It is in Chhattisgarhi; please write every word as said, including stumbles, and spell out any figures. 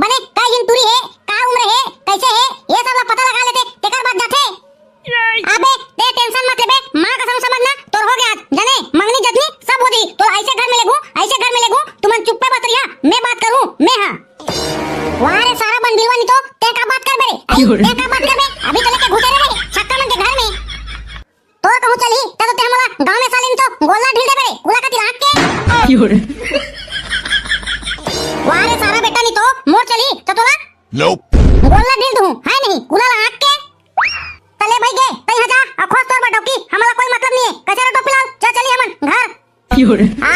बने कई दिन टूरी हे, का उम्र हे, कइसे हे, ये सब ला पता लगा लेते, तेकर बाद जाथे। अबे ते tension मत लेबे, माँ कसम समझना, तोर हो गया आज, जाने मंगनी जतनी सब हो जाही। तोला अइसे घर में लेगहूँ, अइसे घर में लेगहूँ, तुमन चुप्पे बस रहिहा, मैं बात करहूँ, मैं हाँ। वाह रे सारा बन बिलवा नी तो, ते का बात करबे रे? अरे, ते का बात करबे? अभी तो लेके घुसे रहे छक्का मन के घर में। तोर कहूँ चलही, त तो ते हमला गाँव में साले नी तो गोल्ला ढील देबे रे, कुला का तिलक के। वाह रे सारा बेटा नी तो, मोर चलही, त तोला Nope। गोल्ला ढील दूँ, है नहीं, कुला ला आँख के। तले भाई गे, तई हा जा, अखोस तोर बटोकी, हमला कोई मतलब नहीं है। कचरा टोपी लाल, जा चली हमन घर। आ,